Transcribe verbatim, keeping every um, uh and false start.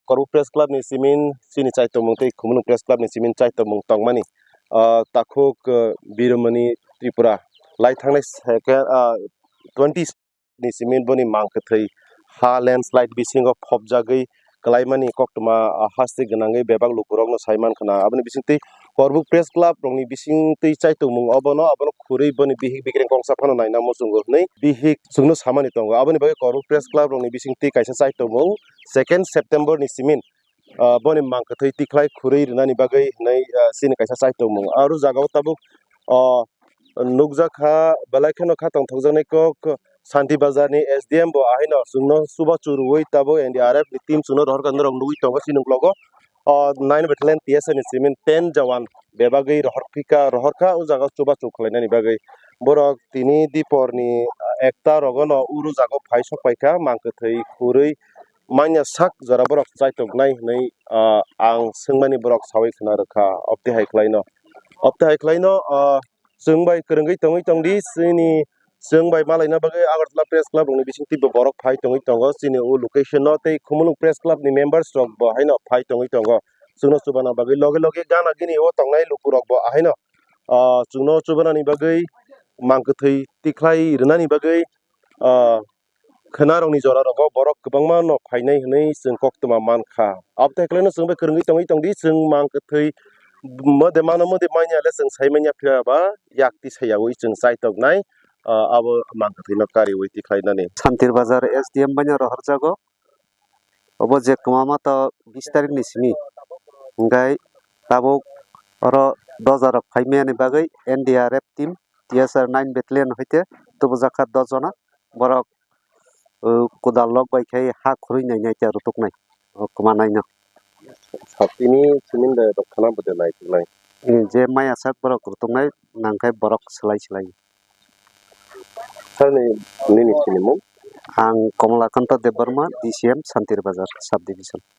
Korbuk Press Club ni simin chini chaitokmung tei Khumulwng Press Club ni simin chaitokmung tongmani, ah, takhuk, ah, Biromani Tripura lai thangnai second, ah, twenty ni simin boni mang kwthwi ha landslide bisingo phobjagwi kwlaimani koktwma, ah, haste gwnangwi bebak lukurokno sai mankha na. Aboni bisingtwi Korbuk Press Club rokni bisingtwi chaitokmung obono, abono khurwi boni bihik bikreng kongsa phano naina muchungo hwnwi bihik chwngno samani tongo. Aboni bagwi Korbuk Press Club rokni bisingtwi kaisa chaitokmung second September ni simin, ah, boni mang kwthwi tikhlai khurwi rwnani bagwi hwnwi, ah, chini kaisa chaitokmung. Aro jagao tabuk, ah, nukjakha, belai kheno kha tongthokjaknai kok Santi Bazar ni S D M bo ahaino chwngno chubachu rwui tabuk N D R F ni team chwngno rohorkha norok nugui tongo chini uklogo. O nine battalion T S R ni simin ten jawan bebagwi rohorphika, rohorkha o jaga o chubachu khlainani bagwi. Borok tini dipor ni ekta rogono uro jaga o phai sok paikha, mang kwthwi khurwi manya sak jora borok chaitoknai hwnwi, ah, ang swngmani borok saui khna rwkha. Obtwi hai khlaino, obtwi hai khlaino, ah, chwng bai kwrwngwi tongwi tongdi, chini chwng bai malaina bagwi Agartala Press Club rokni bisingtwi bo borok phai tongwi tongo. Chini o location no tei Khumulwng Press Club ni members rok bo haino phai tongwi tongo. Chwngno chubana bagwi loge loge gana gini o tongnai lukurok bo ahaino, ah, chwngno chubanani bagwi mang kwthwi tikhlai rwnani bagwi, ah, khwnarokni jora rogo borok kwbangma no phainai hwnwi chwng koktwma mankha. Abotwi hai khlaino chwng bai kwrwngwi tongwi tongdi, chwng mang kwthwi mode mano mode manya le chwng sai manya phiya ba yakti sayaui chwng chaitoknai, ah, abo mang kwthwi no kariui tikhlainani. Santir Bazar S D M bai no rohorjago. Obo je kwmama to bis tarik ni simi. Hingkhai tabuk oro doja rok phai mani bagwi N D R F team, T S R nine battalion hoite tubujakha dos jona. Borok, uh, kodal lok bai khai ha khurui nai nai ta rutuk nai. O kwma nai no. Satini simin de rok khana bwde nai tuklai. Eh, je maya sak borok rutuk nai nang khai borok slai slai. Sir ni, nini sinimung? Ang Komolakanta Debbarma, D C M Santir Bazar Sub Division.